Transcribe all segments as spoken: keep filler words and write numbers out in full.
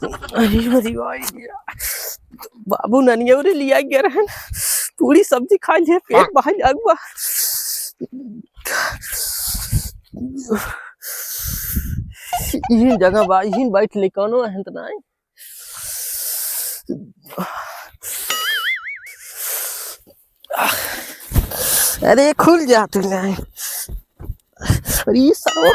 अरे, अरे, भाई, बाबू ननियौरे लिया गया रहन, पूरी सब्जी खा लिए, पेट बाहर लग बा। इही जगह बा, इही बैठ ले, कौनो अहंत नाई। अरे, खुल जा तू नहीं। अरे, ये सब।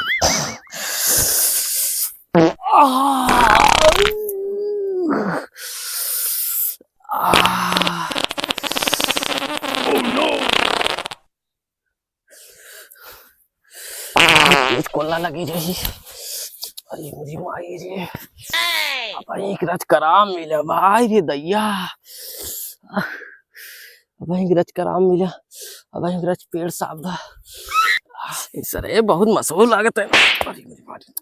तेज कोल्ला लगी रही। अरे, मेरी माई रे। अब एक रच कराम मिला भाई रे दैया। अब एक रच कराम मिला। अब एक रच पेट साफ बा। सरे बहुत मशहूर लागत है। अरे, मेरी माई रे।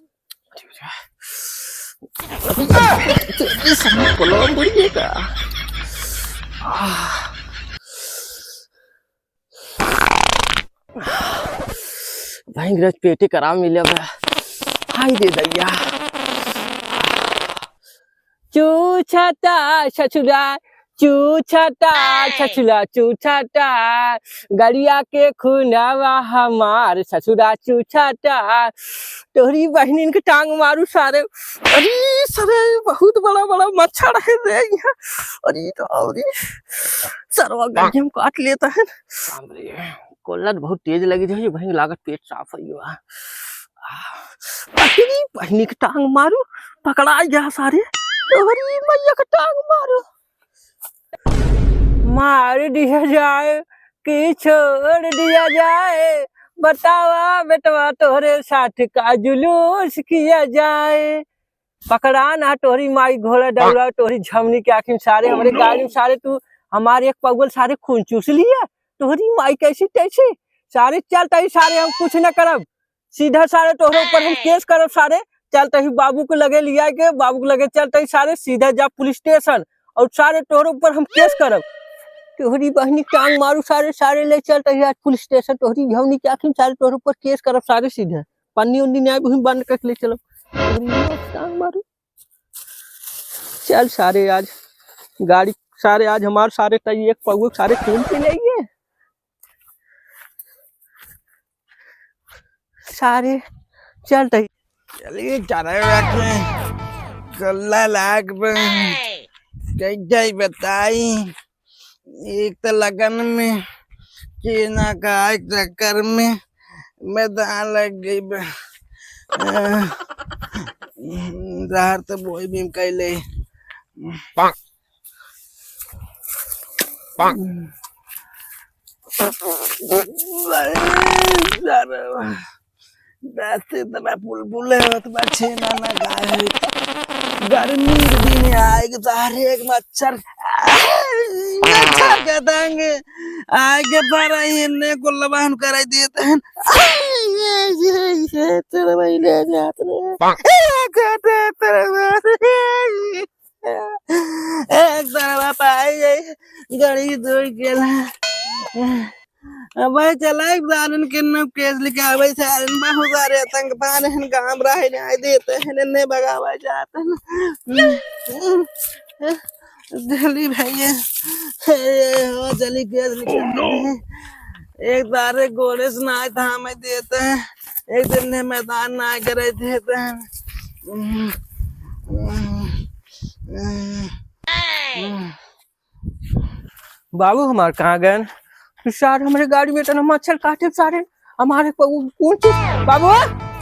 भयंकर पेटे कराम मिले बा। हाय रे दैया। चूछता ससुरा, चूछता ससुरा, चूछता। गड़िया के खूनवा हमार ससुरा चूछता। तोहरी बहिनीन के टांग मारू सारे। अरे सारे, बहुत बड़ा बड़ा मच्छर है रे यहाँ। अरे तो, अरे सरवा गड़िया में काट लेता है। बाप रे, कोल्लट बहुत तेज लगी रही, वहीं लागत पेट साफ है। अरे बहिनी के टांग मारू, पकड़ा गया सारे। तोहरी मैया के टांग मारू। मार दिया जाए कि छोड़ दिया जाए, बतावा बेटवा तोहरे साथ का जुलूस किया जाए। पकड़ा ना तोहरी माई घोड़ा दौड़ा, तोहरी झमनी के आँखी में सारे हमरे गाड़ी में सारे तू हमारे एक पगुल सारे खून चूस लिया। तोहरी माई कैसी तैसी सारे चल तही सारे हम कुछ न करब। सीधा सारे तोहरे ऊपर हम केस करब सारे। चल तही बाबू के लगे लिया के, बाबू के लगे चल तही सारे सीधा जा पुलिस स्टेशन और सारे तोहरे ऊपर हम केस करब। तोहरी बहिनी टांग मारू सारे, सारे ले चल तही आज पुलिस स्टेशन। तोहरी झमनी के आँखी में सारे तोहरे ऊपर केस करब सारे सीधा। पन्नी उन्नी नहीं वहीं बंद करके ले चलब। तोहरी टांग मारू। चल सारे आज गाड़ी सारे आज हमार सारे तई एक पौवे सारे खून पी लेंगे। सारे चल तई। चलिए चले बैठे। कल्ला लाग बे। कैसे बताई? एक तो लगन में, के ना का एक चक्कर में, मैं दान लग गई बे। अ, जहर तो बोई भीम कैले। दस इतना बुलबुले होत बा, छेना ना गाए। गर्मी के दिन आए के सारे एक मच्छर, मच्छर के तंग आए के पर इन्ने कुल बहन कराई देते हैं। ये, ये, ये, तेरे भाई ले जाते हैं। ये कहते हैं, तेरे भाई। एक तरह पाई गई, गड़ी दो गेला। अब भाई चला, एक सारन के नाम केस लिखावे, सारन बहुत सारे आतंक पान हैं, गांव राह न्याय देते हैं, इन्हें भगावा जाता है। जल्दी भैया, हो जल्दी केस लिखाते हैं। एक सारे गोड़े से ना था हमें देते हैं, एक दिन ने मैदान ना करे देते हैं। बाबू हमार कहाँ गए? तू सार हमरे गाड़ी में इतना मच्छर काटे सारे। हमारे को-, कौन चीज? बाबू?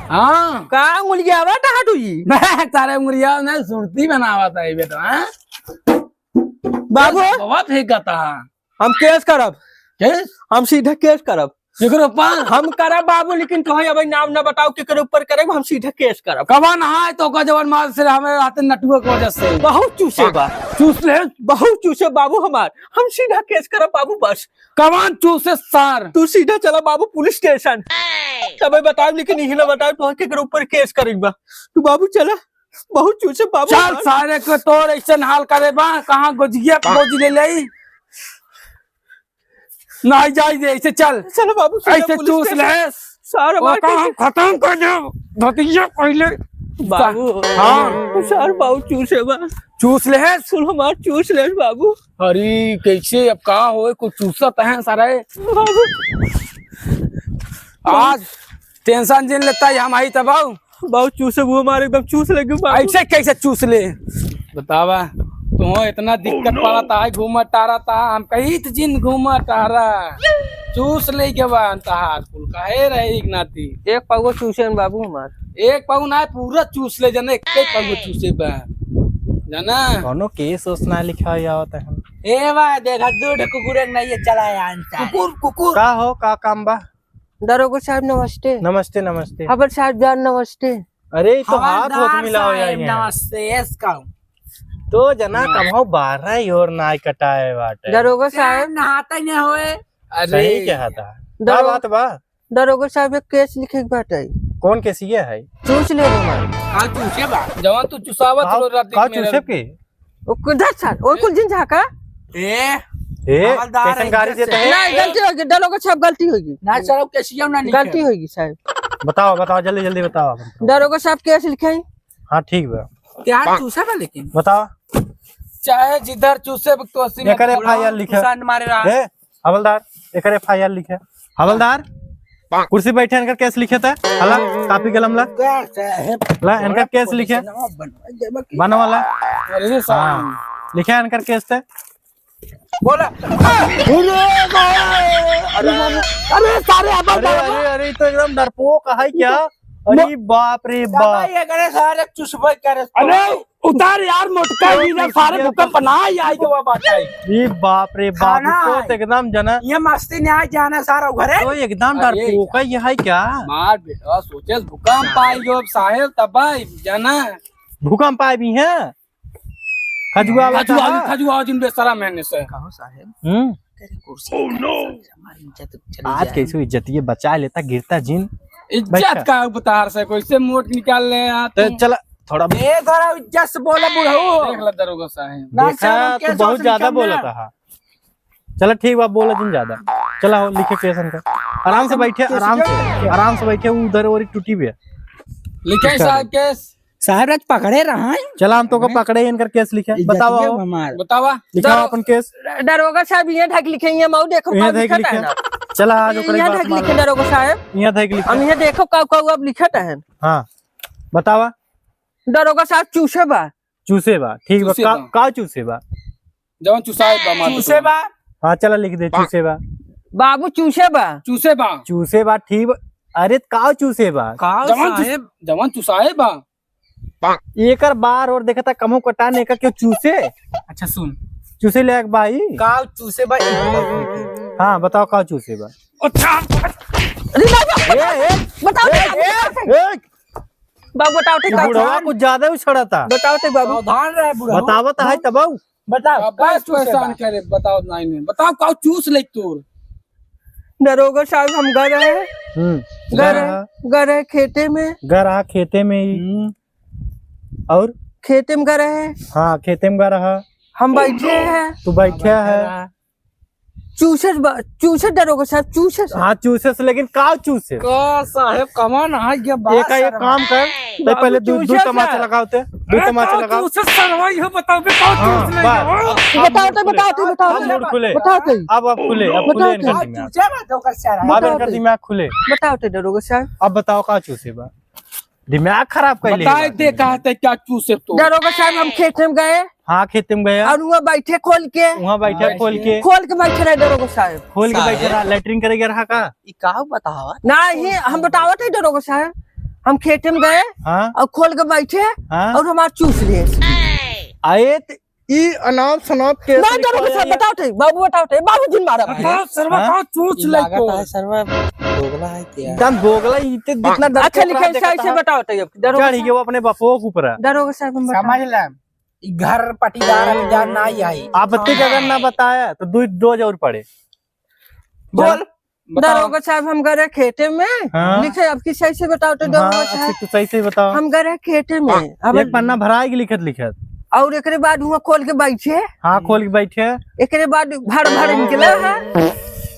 हाँ। का उंगलिया बा कहाँ तू ई? मैं सारे उंगलिया नहीं सुरती बनावा था ये बेटा, हाँ? बाबू? बाबा फेंका था। हम केस करब। केस? हम सीधा केस करब। केकरे ऊपर? हम करब बाबू, लेकिन तोहे अबे नाम ना बताओ केकरे ऊपर करब, हम सीधा केस करब। कवन है तो का जवन मार से हमारे हाथ नटुआ की वजह से। बहुत चूसे बा। चूस ले। बहुत चूसे बाबू हमार, हम सीधा केस करब बाबू बस। कवन चूसे सार? तू सीधा चला बाबू पुलिस स्टेशन, तबे बताओ, लेकिन यही ना बताओ तोहे केकरे ऊपर केस करेक बा। तू बाबू चला, बहुत चूसे बाबू चल हमार। सारे को तोर ऐसे हाल करे बा, कहाँ गोजिया गोजी ले ले। नहीं जाई दे, ऐसे चल। चलो बाबू, सीधा ऐसे पुलिस चूस स्टेशन। ले। सारा वो मार काम के खत्म कर दे। भतीजा पहले। बाबू, हाँ। सार बाबू चूसे बा। चूस ले है? सुन हमार चूस ले बाबू। अरे कैसे अब का होए, कुछ चूसत है सारे। बाबू। आज tension जिन लेता है हम आई तब आओ। बाबू चूसे वो हमारे एकदम चूस लगे बाबू। ऐसे कैसे चूस ले? बतावा, तुम इतना दिक्कत पड़ा था, घूमा टारा था, हम कही त जिन घूमा टारा। चूस ले के बा अंतहार कुल काहे रहे एक नाती। एक पगो चूसे न बाबू हमार। एक पगो ना, पूरा चूस ले जाना, एक पगो चूसे बा। जाना? कोनो केस ओस ना लिखा हुआ होता है। ए बा, देखा, दू ठे कुकुर एक नहीं है, चला है अंतहार। कुकुर, कुकुर। का हो, का काम बा? दरोगा साहब नमस्ते। नमस्ते, नमस्ते। हवलदार साहब जान नमस्ते। अरे, ई तो हाथ होत हवलदार मिलाओ साहब, यार, यहाँ। नमस्ते, yes, कहूँ। तो जना हाँ। कमाओ बारह ही और नाई कटाए बाटे। दरोगा साहब। नहाता ही नहीं होए। अरे। सही कहा था। का दरो-, बात बा? दरोगा साहब, एक केस लिखे के बाटे। कौन केस ये है? चूस ले हमार। हाँ, चूसे बा। जवान तू चुसावत का, लो रात का में चूसे के? ओ, कुछ धर सार, ओ, कुछ जिन झाका। ए, ए, हवलदार कैसन है, गाड़ी इज्जत देता से। है? नहीं, गलती होगी, दरोगा साहब, गलती होगी। ना सर, अब केसिया ना लिखे। गलती होगी साहब। बताओ, बताओ, जल्दी, जल्दी बताओ। दरोगा साहब, केस लिखे। हाँ, ठीक बा। क्या चूसा बा लेकिन? बताओ। चाहे जिधर चूसे बा, तो अस्सी में एकर पूरा एफ आई आर लिखे। चूसा मारे रहा। ए, हवलदार, एकर एफ आई आर लिखे। हवलदार, कुर्सी बैठे, इनकर केस लिखे थे। हला, कापी कलम ला। ला, इनकर केस लिखे। बनवाला। अरे, हाँ, लिखे इनकर केस थे। बोला। अरे, अरे, सारे अब अरे, अरे, अरे, ई तो एकदम डरपोक है क्या? अरे, बाप रे बाप। ये करे सारे चुसबे करे। अरे, उतार यार, मोटका ही ना, सारे भूकंप ना ही आई तो बात आई। ई बाप रे बाप, खाना ई तो है। एकदम जना। ये मस्ती नहीं आई जाना सारा घरे। तो एकदम अरे डरपोक है, ये है क्या? मार बेटा, सोचे भूकंप आई जो अब साहेब तबाही जाना। भूकंप आए भी हैं? खजुआ खजुआ, वाला। खजुआ जिन बेसरा महीने से। कहो साहेब। हम्म। तेरी कुर्सी हमारी इज्जत चली आज जाए। कैसे इज्जतिये बचा लेता, गिरता जिन। इज्जत बैठा। का उतार से, कैसे मोट निकाल ले आप? तो चला, थोड़ा ए, थोड़ा इज्जत से बोला बुढ़ऊ। देख ला दरोगा साहब। ना देखा, साहब, तू केस बहुत ज्यादा बोला था। चला ठीक बा, बोला जिन ज्यादा। चला हो, लिखे केस इनका। आराम से बैठे, आराम से, आराम से बैठे, उधर और एक टूटी भी है। लिखे साहब केस। साहब आज पकड़े रहा है। चला हम तो को पकड़े, इनकर केस लिखे। बतावा हो। बतावा। लिखावा अपन केस। दरोगा साहब, ये ढक लिखे, ये मऊ देखो, ये ढक लिखे। चला आज ओकरे ये ढक लिखे दरोगा साहब। ये ढक लिखे। हम ये देखो का, का अब लिखत है। हाँ। बतावा। दरोगा साहब चूसे बा। चूसे बा, ठीक बा। चूसे का, बा। का चूसे बा? जवन चुसाए बा, मार चूसे बा। हाँ, चला लिख दे, चूसे बा। बाबू चूसे बा। चूसे बा। चूसे बा, ठीक बा। अरे, का चूसे बा? का जवन चूस-, साहेब? जवन चुसाए बा। एकर बार और देखता कमो कटाने का क्यों चूसे? अच्छा सुन। चूसे ले एक भाई। का चूसे बा? हाँ, बताओ का चूसे बा? अच्छा। अरे, ना, ना, ए, ए, बताओ, ए, बताओ, ए, बताओ। ए, बाबू, बताओ, ठीक ये बा। बुढ़वा कुछ ज्यादा उछड़ता। बताओ, ठीक बाबू। सावधान रहे, बुढ़वा। बतावत है तब। बताओ, अब का बस चूस परेशान बा? करे, बताओ, नहीं, नहीं। बताओ, का चूस ले तोर? दरोगा साहब, हम गए रहे। हम्म, गए गए रहे, रहा। गए रहे खेते में। गए रहा खेते में ही। हम्म। और? खेते में गए रहे। हाँ, खेते में गए रहा। हम बैठे हैं। तू बैठे है। चूसत बा-, चूसत दरोगा साहब, चूसत। हाँ, चूसत, लेकिन का चूसत? का साहेब, कमान आ गया बा एका एक सरवा। काम कर, ते बाबू पहले दू, दू चूसत तमाचा है। लगाओ ते, दू ए, तमाचा का लगाओ। चूसत सरवा, ये बताओ बे, का हाँ, चूस ले बस। हो? बताओ ते, बताओ ते, बताओ अब ते। मूड खुले। बताओ ते। अब, अब खुले, अब खुले बताओ इनका ते। दिमाग। चूसे बा, तो कर सारा। अब बताओ इनका ते। दिमाग खुले। बताओ ते दरोगा साहब। अब बताओ का चूसे बा? दिमाग खराब कर लिए बताए बा। ते कहा ते क्या चूसे तो? दरोगा साहब, हम खेते में गए। हाँ, खेते में गया। और वहाँ बैठे खोल के। वहाँ बैठे खोल के। खोल के बैठे रहे दरोगा साहब। खोल के बैठे साहब। रहा, लेटरिन करे गया रहा का? ई का बतावा? नहीं, हम बतावत है दरोगा साहब। हम खेते में गए हाँ। और खोल के बैठे हाँ। और हमार चूस लिए। आए त-, ई अनाप शनाप के ना, तरीका दरोगा साहब, है। बताओ थे, बाबू बताओ थे, बाबू जिन मारा। हाँ? सरवा हाँ? का चूस ई ले लागत तो। है, सरवा दोगला है क्या? एकदम दोगला, ई ते जितना डर अच्छा, के लिखे रहा, सही से देखता है। बताओ थे, अब दरोगा चढ़ साहब। गया वो अपने बपो के ऊपर। दरोगा साहब, हम बताओ। समझ ले, ई घर पटीदार अभी जान ना आई आई। आपत्ति के अगर ना बताया, तो दू डोज और पड़े। बोल। बताओ। दरोगा साहब, हम गए रहे खेते में। हाँ। लिखे, अब की सही से बताओ तो हाँ, दरोगा अच्छा, साहब। तू सही से बताओ। हम गए रहे खेते में। अब एक पन्ना भराए के लिखत लिखत। और एकरे बाद हुआ खोल के बैठे। हाँ, खोल के बैठे। एकरे बाद भड़ भड़ निकला है।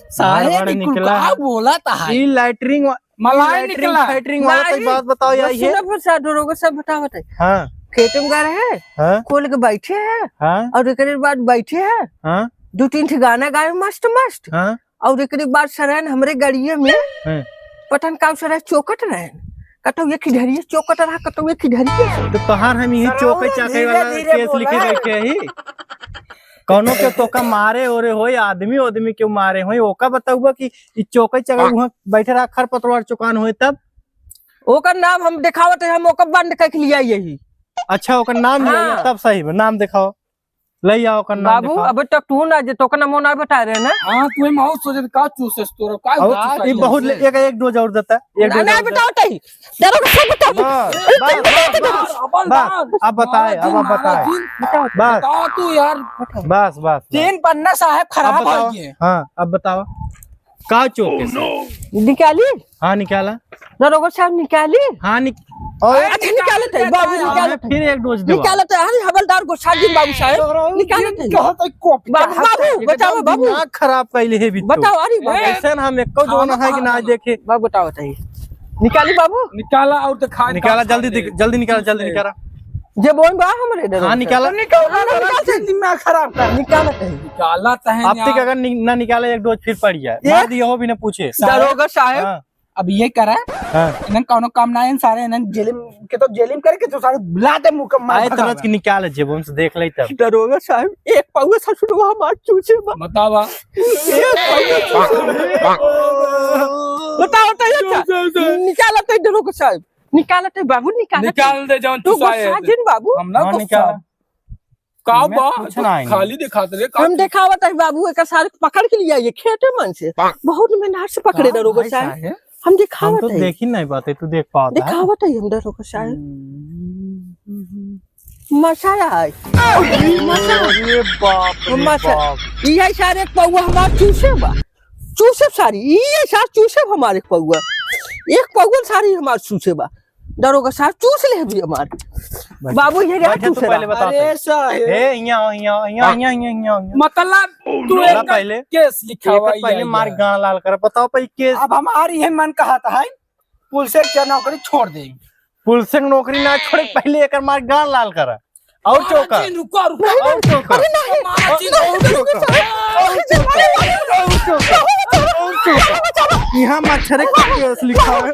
सारे भड़ भड़ निकला निकला है। बोला था। ई लैट्रिन वा-, मलाई लैट्रिन निकला। फैट्रिन वाला कोई नहीं। बात बताओ यार, ये सुनो फिर साहब, दरोगा साहब बताओ, बताइए। हाँ। खेत में गए हैं, हाँ। खोल के बैठे हैं, हाँ। और एकरे बाद बैठे हैं, हाँ। दो तीन ठे गाना गाए मस्त मस्त, हाँ। और एकरे बाद सरैन हमरे गड़िए में हाँ। पता न का सरैन चौकट रहे, कतौ एक ही ढरिए चौकट रहा, कतौ एक ही ढरिए। तो तोहार हम यही चौके चाके वाला केस लिखे बैठे ही। कौनो के तोका मारे ओरे होई, आदमी आदमी के मारे होई, ओका बताउबा कि ई चौके चाके वहाँ बैठे रहा, खरपतवार चुकान होई तब? ओकर नाम हम देखावत है, हम ओकर बंद करके लिया यही। अच्छा, ओकर नाम लिया, हाँ। तब सही बा, नाम देखाओ, ले आओ ओकर नाम बाबू, देखाओ। अबे तक तू ना जे तोका नाम ना बता रहे ना। हाँ, तू हम और सोचे का चूसेस तोरा, का और उदास ई है बहुत ले-, तुझसे। एक, एक डोज और देता, एक ना, डोज ना, और देता। बताओ तई। दरोगा साहब, बताओ। बस, बस, बस, बस, बस, बस, बस, अब बताए, अब, अब बताए। बताओ। बस। बताओ तू यार। बस, बस, बस। तीन पन्ना साहब खराब अब बताओ। हो गए। हाँ, अब बताओ। का चौके से? निकाली? हाँ, निकाला। दरोगा साहब, निकाली? हाँ, निक-, और अच्छा, निकालत है, बाबू, हाँ, निकालत है। फिर एक डोज देवा। निकालत है, अरे, हवलदार गोसाई जी, बाबू साहब, निकालत है। बाबू, बाबू, बताओ, बाबू। दिमाग खराब कैले है बिट्टू। बताओ, अरे, बाबू। ऐसन हम एको जौन है कि ना देखे। बाबू, बताओ, बताइए। निकाली, बाबू? निकाला और दिखा, निकाला, जल्दी दिख-, जल्दी निकाला, जल्दी निकाला। जे बोल बा हमरे दरोगा हाँ, साहब। निकाला। निकाला, हाँ, निकाल दे। दिमाग खराब कर। निकालत है। निकालत है अब तक अगर नि-, ना निकाले, एक डोज फिर पड़ जाए। ये मार दिए हो बिना पूछे। दरोगा साहब। हाँ। अब ये करा। हाँ। इन्हन कौनो काम ना है, सारे इन्हन जेल में, के तो जेल में करके तो सारे लाते मुंह के मार आए भगा। तरस के निकाल जेब, हमसे देख ले तब। दरोगा साहब, एक पौवा ससुरवा हमार चूसे बा। बतावा। एक पौवा ससुरवा। बताओ तो ये क्या? चूसे, चूसे। निकालत है दरोगा साहब, निकालत है बाबू, निकालत है। निकाल दे जौन तू चुसाए गुस्सा है। जिन बाबू। हम ना हाँ, गुस्सा। निकाल। का मैं बा? कुछ ना आएंगे। खाली दिखात रे, का हम चीज? दिखावत है बाबू, एकर सारे पकड़ के लिया ये खेते मन से। बहुत मेहनत से पकड़े का दरोगा भाई साहब। साहब? हम हम दिखावत तो है। देख ही नहीं पाते, तू देख पावत है? दिखावत है हम दरोगा साहब। हम्म। मसाला है। मसाला। अरे बाप रे मसा-, बाप। इहे सारे एक पौवा हमार चूसे बा। चूसे सारी, इहे सार चूसे हमार एक पौवा। एक पौवा सारी हमार चूसे बा। दरोगा साहब चूस ले भी हमार। बैठ। बाबू, ये रहा बैठ, तू चूस पहले रहा। बता अरे तो। साहेब। ए, यहाँ, यहाँ, यहाँ, हाँ। यहाँ, यहाँ, यहाँ, यहाँ। मतलब, तू बोला एक पहले। केस लिखावा, एक पहले या, मार या। गान लाल कर, बताओ पहले केस। अब हमार ये मन कहत है, पुलिस के नौकरी छोड़ दे। पुलिस के नौकरी ना छोड़े, पहले एकर मार गान लाल कर। और चौका। महाराज जी, रुको, रुको। और चौका। अरे नहीं। और चौका। और चौका। और चौका। यहाँ मच्छरे का केस लिखा है।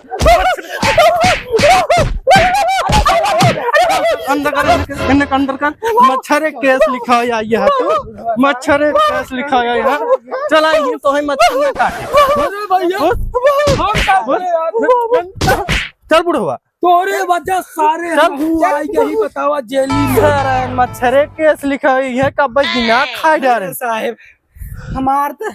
अंदर कर, इन्हें अंदर कर। मच्छरे केस लिखा है यहाँ तो। मच्छरे केस लिखा है यहाँ। चला, ये तो है मच्छर ना काटे। अरे भैया, घुस। हम काट रहे यार। चल बुढ़वा। तोरे वजह सारे चल। हमहू आई गई, बतावा जेली में। सारा मच्छरे केस लिखा है, ये कब दिमाग खाए जा रहे। साहेब, हमार त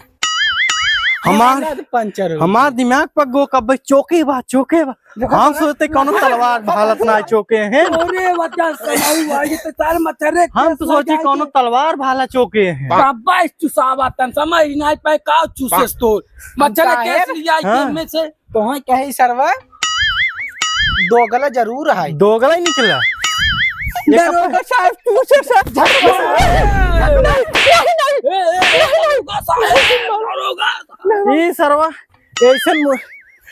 हमार, हालत पंचर हो हमार गई। दिमाग पर गो कब चौके बा, चौके बा। देखो हम तो सोचते कौनो तलवार भालत ना चौके हैं। तोरे वजह से हमहू आई गई, तो सारे मच्छरे हम केस तो सोची लगाई कौनो के। तलवार भाला चौके हैं। बाबा इस चुसावा तन समझ नहीं पाए का चुसेस तो। मच्छरे साहेब। केस लिया हाँ। में से। तोहे कहे सरवा, दोगला जरूर है। दोगला ही निकला। ये दरोगा कब साहब, तू से सर झगड़ा। नहीं, नहीं, नहीं। ए, ए, ए, दरोगा साहब, दरोगा साहब। ई सरवा, ऐसन मु-,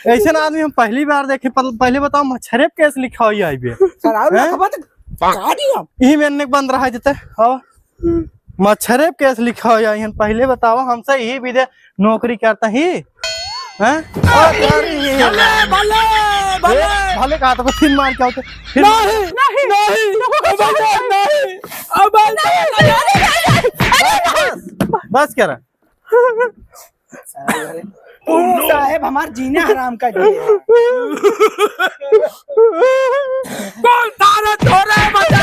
ऐसन आदमी हम पहली बार देखे। पल-, पहले बताओ, मच्छरे पे केस लिखा हुआ है बे? सर, और हैं? लखबा तो काट दिया। यही में अन्य बंद रहा जते। आओ। मच्छरे पे केस लिखा हो जाए, पहले बतावा, हमसे यही विधे नौकरी करता ही, हैं? और यार, ये भले, भले, भले। ए, भले कहा तो फिर मार क्या होता? फिर नहीं, नहीं, नहीं, नहीं, नहीं, नहीं। अब नहीं, नहीं, नहीं, नहीं, नहीं। बस, बस करा। तू साहेब हमार जीना हराम कर दिए। कौन सारे थोड़े बच्चे?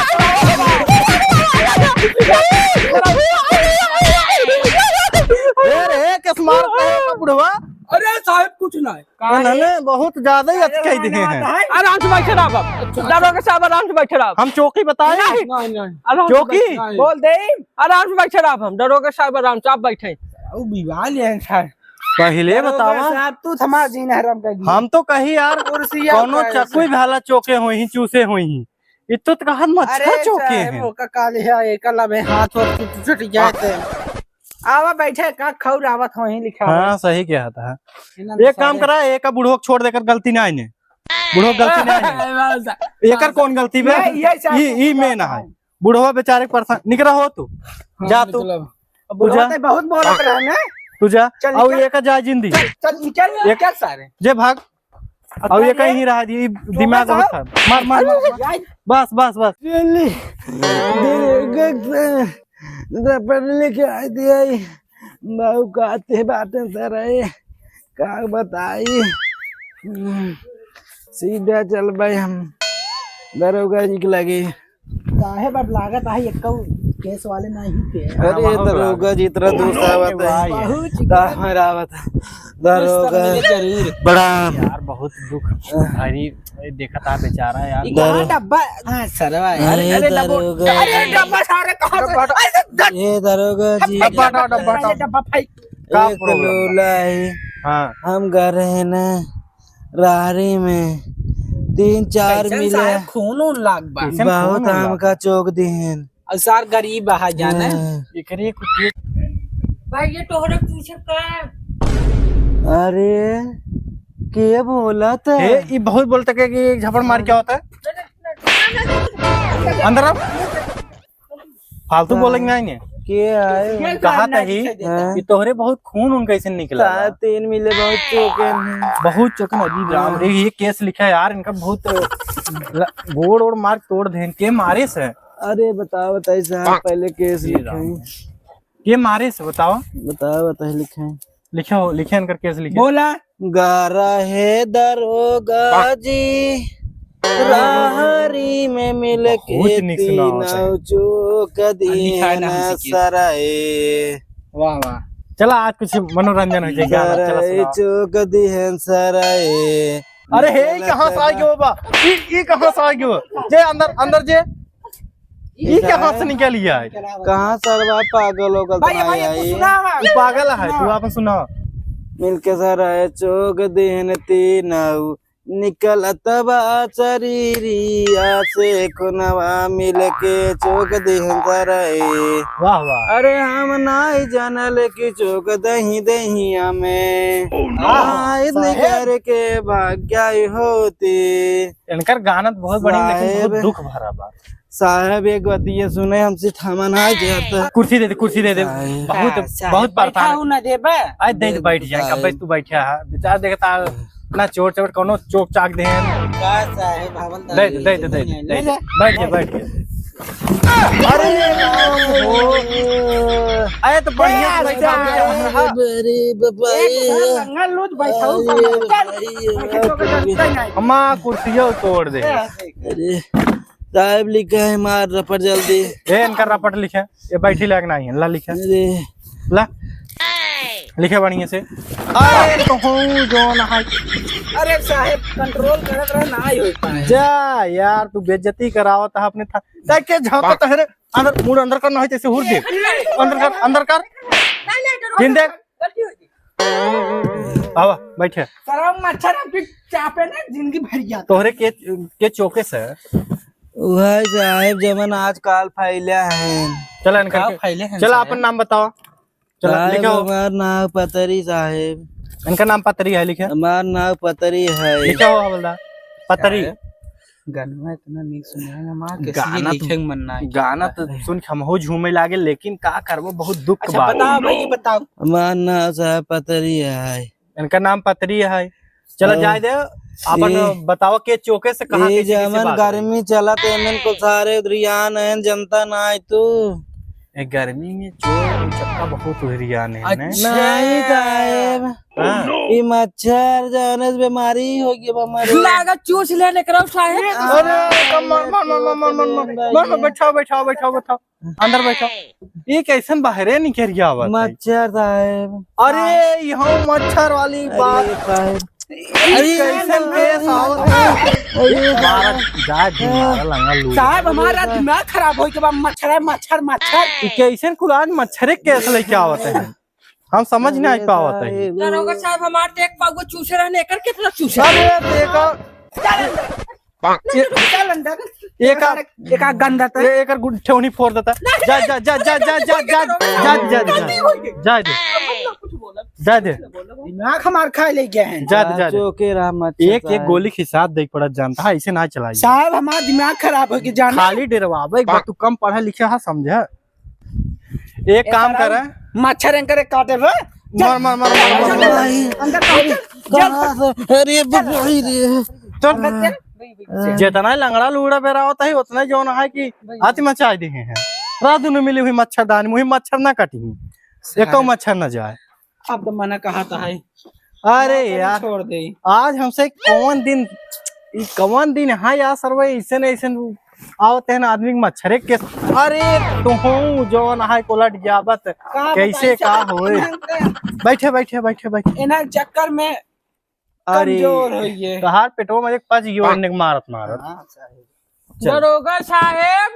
ए रे, केस मारत है बुढ़वा। अरे साहेब, कुछ ना है। इन्होंने बहुत ज्यादा ही अटकाई दिए हैं। आराम से बैठे रहो बाबू। दरोगा साहब, आराम से बैठे रहो। हम चौकी बताए? नहीं। नहीं, नहीं। आराम से चौकी? बैठे रहो। बोल दे। आराम से बैठे रहो, हम दरोगा साहब, आराम से आप बैठे। ऊ विवाह ले हैं साहब। पहले दरोगा बतावा। साहब, तू थमा जीना हराम कर दिया। हम तो कही यार, कुर्सिया कौनो उठाए चकुई से। भाला चौके होई ही, चूसे होई ही। इत्तो तो कहा मच्छर अरे चौके साहब, हैं। ओका काले है, एका लबे हाथ और टूट, टूट जाते हैं। आवा बैठे, का खौर आवत हो ही लिखा हाँ, है। सही कहा था। इन्हन एक काम सारे करा, एक बुढ़ो छोड़ देकर गलती ना आईने। बुढ़ो गलती ना आईने। एकर कौन गलती बे? ये, ये सारे ई, ई में ना है। बुढ़वा बेचारे के परेशान निकरा हो तू। हाँ, जा तू। निकलब। अब तू जा। बहुत बोलत रहे ना। तू जा। चल और निकल। एक जा जिंदी। चल, चल निकल, एक निकल सारे। जे भाग। अब और ये कहीं रहा दी, दिमाग बहुत खराब। मार, मार, मार, मार। बस, बस, बस। जल्दी। दरोगा से रपट लिखा दिया। बाबू कहते बातें सर है, का बताई। हम्म, सीधा चल भाई हम दरोगा जी के लगे। साहेब, अब लागत है, एक्को केस वाले नहीं थे। अरे, हाँ, दरोगा जी, इतना दूर से आवत है। बहुत ही का मेरा आवत है। दरोगा। जरूर। प्रणाम। यार, बहुत दुख भारी, देखा था बेचारा यार। ई कहाँ दरो-, डब्बा? हाँ, सरवा यार। अरे, अरे, डब्बा, दरोगा। अरे, डब्बा सारे कहाँ से? अरे, धत। ये दरोगा जी। डब्बा हटाओ, डब्बा हटाओ। अरे, डब्बा फेंक। का एक problem बा? लोला है। हाँ। हम घर है ना, राहरी में तीन चार कैसन मिले। साहेब, खून उन लाग बा। कैसन बहुत खून उन लाग हमका बा? चोक दिहन। और सार गरीब है जाने। हाँ। एकरे को के भाई, ये तोहरे पूछे का? अरे, के बोलत है? ए, ई बहुत बोलत है कि झपड़ मार क्या होता है? अंदर आओ। फालतू बोलेंगे नहीं ने। के आए? कहा तही? हाँ। ये तोहरे बहुत खून उन कैसे निकला? साहब, तीन मिले बहुत चोकन है। बहुत चोकन, अजीब राम रे, ये केस लिखा है यार, इनका बहुत ल-, गोड़ ओड़ मार तोड़ देन। के मारे से? अरे बताओ, बताइए साहब, पहले केस ये लिखे। राम। के मारे से बताओ? बताओ, बताइए, लिखे। लिखे हो, लिखे इनकर केस लिखे। बोला। गारा है दरोगा जी, राहरी में मिल के बहुत निक सुनावत है। तीनों चोक आ, लिखा है ना दिहन हमसे केस। सराए। वाह, वाह। चला, आज कुछ मनोरंजन हो जाए, गाना, चला, सराए सुनाओ। चोक दिहन सराए। अरे हे, ई कहाँ से आ गयो बा? ई, ई कहाँ से आ गयो? जे अंदर, अंदर जे। ई कहाँ से निकल गया है? कहाँ सरवा पागल हो गल भाई, तुम्हारे भाई, आई? तू सुना, तू पागल है, तू सुना। आपन सुना। मिलके सराए चोक दिहन तीनऊ, निकलत बा शरीरिया से खुनवा, मिलके चोक दिहन सराए। वाह, वाह। अरे हम नाई जानल कि चोक दही दहिया में। Oh, no। आए साहेब। निकर के भाग गई होती। इनकर गाना तो बहुत बढ़िया, लेकिन बहुत साहेब। दुख भरा बा। साहेब, एक बतिया सुने, हमसे थमा ना जाता। कुर्सी दे दे, कुर्सी दे दे। साहेब। बहुत, साहेब, बहुत बैठा परेशान। हूँ ना देबे। आज दे दे, बैठ जाए, साहेब। कब तू बैठा है? बेचारा देखता, ना चोर चोर कोनो चोक चाक दे। का साहेब, हवलदार दे दे, दे दे, दे दे, दे दे। दे दे। बैठ जा, बैठ जा। अरे राम हो। अरे तो बढ़िया से बैठा है। अरे बाबा। एक साथ लंगा लूट बैठाऊ, अरे चल। बाबा। बैठे तो कोई जानता ही नहीं। अम्मा कुर्सियों तोड़ दे। अरे। साहेब लिखा है, मार रपट जल्दी। ए, इनका रपट लिखे, ये बैठी लायक नहीं है, ला लिखे। अरे। ला। लिखे बढ़िया से। अरे, तो हूँ जोन है। अरे साहेब, control करत रहे, ना ही हो पाए। जा यार, तू बेइज्जती करावत है अपने था। ताकि झांकत है रे, अंदर, मुड़ अंदर कर, ना हो जैसे हुर दे। अंदर कर, अंदर कर। जिंदे। गलती हो गई। आवा, बैठे। सारा मच्छर आपके चापे ना जिंदगी भर गया। तोहरे के, के चोके से? वही साहेब जवन आजकल फैले हैं। चला, इनका का के-, फैले हैं चला, साहेब? अपन नाम बताओ। चला, साहेब, लिखो। हमार नाम पतरी साहेब। इनका नाम पतरी है, लिखे। हमार नाम पतरी है। लिखो, हवलदार। पतरी। साहेब। गाना इतना नीक सुनाए ना, माँ, कैसे गाना तो, लिखे के मन ना है। गाना तो सुन के हमहू झूमे लागे, लेकिन का करबो, बहुत दुख अच्छा, बा। बताओ भाई, बताओ। हमार नाम साहब पतरी है। इनका नाम पतरी है। चलो, हाँ। जाए दे, अपन ये, बताओ के चोके से कहाँ ये कैसे, कैसे जवन बात हुई? गर्मी चलत है, एमन को सारे उधरियान है, जनता ना है तू। ए, गर्मी में चोर उचक्का बहुत उधरियान है, ने? अच्छा। नहीं साहेब। हाँ। ई मच्छर जौन से बीमारी हो गई बा, मरे। लागत चूस ले एकरो साहेब। अरे, मर, मर, मर, बैठाओ, बैठाओ, बैठाओ, बैठाओ। अंदर बैठाओ। ये कैसन बाहरे निकल गया आवत है? मच्छर साहेब। अरे, यहाँ मच्छर वाली अरे बात। साहेब। अरे, कैसन केस आवत है? अरे मारा, जा, जी मारा, लंगा लूट। साहेब, हमारा दिमाग खराब हो गया बा, मच्छर है, मच्छर, मच्छर। ये कैसन कुल आज मच्छरे केस लेके आवत है? हम समझ नहीं पावत है। अरे साहेब। दरोगा साहब, हमार देख पाउगो चूसे रहने, एकर कितना चूसे? अरे देखो। चल अंदर। एक आ- एक आ गंदा था। ए-, एकर गुड ठेहुनी फोड़ देता। जा, जा, जा। जा दे। जा दे। दिमाग हमार खा ले गया है। जा दे, जा दे। चाचो के रहा मच्छर एक, एक साहब। गोली खिसात देख पड़त जानता है, ऐसे ना चलाई। साहब, हमार दिमाग खराब हो गया, जाना। खाली डेरवावे, एक बार तू कम पढ़ा लिखा है, समझा? एक काम कर। मच्छर एंकर काटे बे। चल। मार, मार, मार, मार, मार, मार। अंदर चल, चल, चल। अरे, भाई रे। चल। अंदर चल। जितना लंगड़ा लूड़ा बेरावत है, उतना जौन है कि हाथी मचाई दिहे हैं। रात दिन मिली हुई मच्छरदानी, मुही मच्छर ना कटी, एको मच्छर ना जाए। अब तो मना कहा था है। अरे यार, छोड़ दे। आज हमसे कौन दिन, ई कौन दिन है यार, सरवे ऐसे न ऐसे आवत है ना आदमी के मच्छरे के। अरे तुहू जौन है कोलट जाबत, का कैसे बताई का सब होए? इन्हन के बैठे, बैठे, बैठे, बैठे। इन्हन चक्कर में अरे, कमजोर होइए। तोहार पेटवा में एक पच गयो, हाँ। इन्हें मारत मारत। हाँ, साहेब। चल। दरोगा साहेब।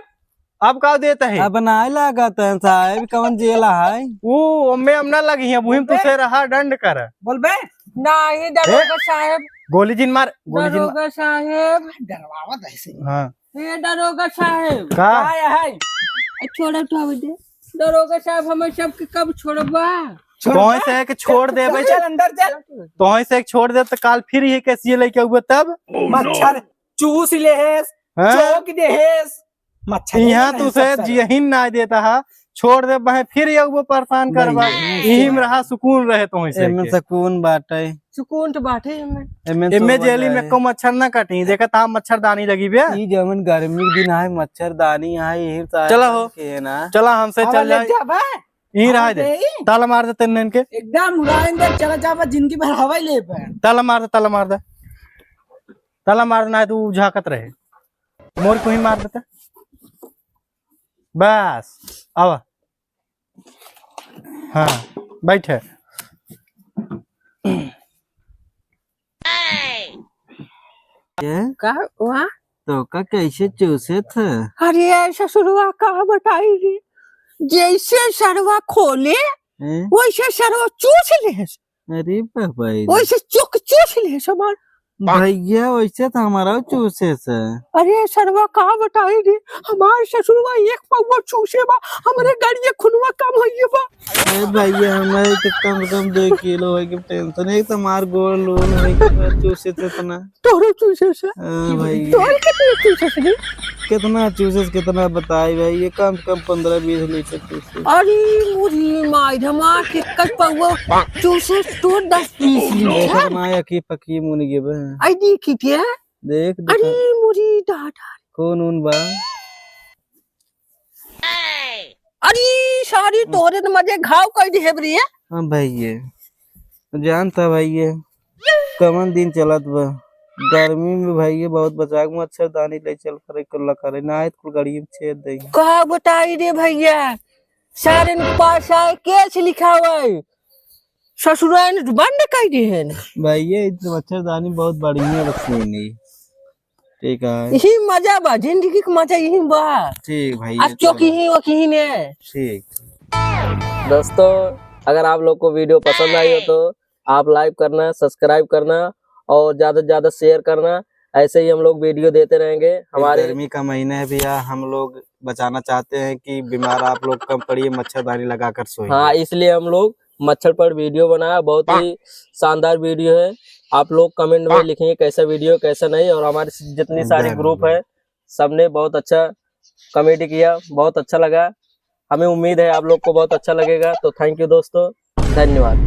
अब का देत है? अब नाय लागत है साहेब, कौन जेल है? वो ओमे हम ना लगी है, वही ओमे? तुसे रहा दंड कर। बोलबे? नहीं, दरोगा ए? साहेब। गोली जिन मार, गोली जिन मार। दरोगा साहेब। डरवावत है से। हाँ। ए, दरोगा साहेब। का? का है? ए, छोड़ा उठावे दे। दरोगा साहेब, हमें सबके कब छोड़बा? तोहे से एक छोड़ दे, चल, भाई। चल, अंदर चल। तोहे से एक छोड़ दे, तो काल फिर ये केस ये लेके आऊबे तब। मच्छर चूस लेहेस, हाँ? चोक देहेस, मच्छर यहाँ नहीं तू से सब जियहिन ना देता है, छोड़ दे, भाई, फिर ये वो परेशान करबा। भाई, यही में रहा, सुकून रहे तोहे से एमे के। सुकून बाटे। सुकून तो बाटे एमे। एमे एमे तो जेली में मजा है। को मच्छर ना काटी, देखा था मच्छरदानी लगी बे। ई जवन गर्मी के दिन आए, मच्छरदानी आए, यही सारे चला हो। के है ना। चला हमसे हवा चल ले जाए। जा बे। यहीं रहा दे। अबे। ताला मार दे तेन के। एकदम उड़ाएंगे, चला जा बे, जिंदगी भर हवा ही ले बे। ताला मार दे, ताला मार दे। ताला मार दे, ना तू झाकत रहे। मोर को ही मार देता। बस, आवा। हाँ, बैठे। ये? का हुआ? तो का कैसे चूसे थे? अरे ससुरवा का बताई, जैसे सरवा खोले, हैं? वैसे सरवा चूस लेस। अरे बाबा रे। वैसे चुक चूस लेस हमार। भैया, वैसे तो हमारा चूसे से। अरे सरवा, का बताई रे, हमार ससुरवा एक पौवा चूसे बा, हमरे गड़िए खुनवा कम होइए बा। अरे भैया, हमारे तो कम से कम दो किलो होए के टेंशन, एक तो हमार गोल लोल होए के बाद चूसे से इतना। तोहरे चूसे से? हाँ भाई। तोहरे कितने चूसे से रे? कितना चूसे से, कितना बताई भाई, ये कम से कम पन्द्रह बीस लीटर चूसे। अरे मुझे माई धमा के कई पौवा चूसे तो दस बीस लीटर। देखत ना है कि पकी मुन गे बे। आई देखी के? देख, देख। अरे मुझे दादा। कौन उन बा? अरे सारी तोहरे न मजे घाव कई देहे बे रे। हाँ भाई, ये जानता भाई, ये कवन दिन चलत बा। गर्मी में भैया बहुत बचा के मच्छरदानी ले चल करे, कुल्ला करे, ना आए तो कुल गाड़ी में छेद दे। का बताई रे भैया, सारे न पास आए, केस लिखावे, ससुराल बंद कर दे हैं। भैया, ई तो मच्छरदानी बहुत बढ़िया बा, सुनी। ठीक है। यही मजा बा, जिंदगी का मजा यही बा। ठीक भैया, आज चौकी चलो। ही वकी ही ने। ठीक। दोस्तों, अगर आप लोग को वीडियो पसंद आई हो तो आप लाइक करना, सब्सक्राइब करना और ज्यादा से ज्यादा शेयर करना। ऐसे ही हम लोग वीडियो देते रहेंगे। हमारे गर्मी का महीना है भैया, हम लोग बचाना चाहते हैं कि बीमार आप लोग कम पड़िए, मच्छरदानी लगाकर सोइए। हाँ, इसलिए हम लोग मच्छर पर वीडियो बनाया, बहुत ही शानदार वीडियो है। आप लोग कमेंट में लिखेंगे कैसा वीडियो, कैसा नहीं, और हमारे जितनी सारी एकदम। ग्रुप है, सबने बहुत अच्छा कॉमेडी किया, बहुत अच्छा लगा। हमें उम्मीद है आप लोग को बहुत अच्छा लगेगा। तो thank you दोस्तों, धन्यवाद।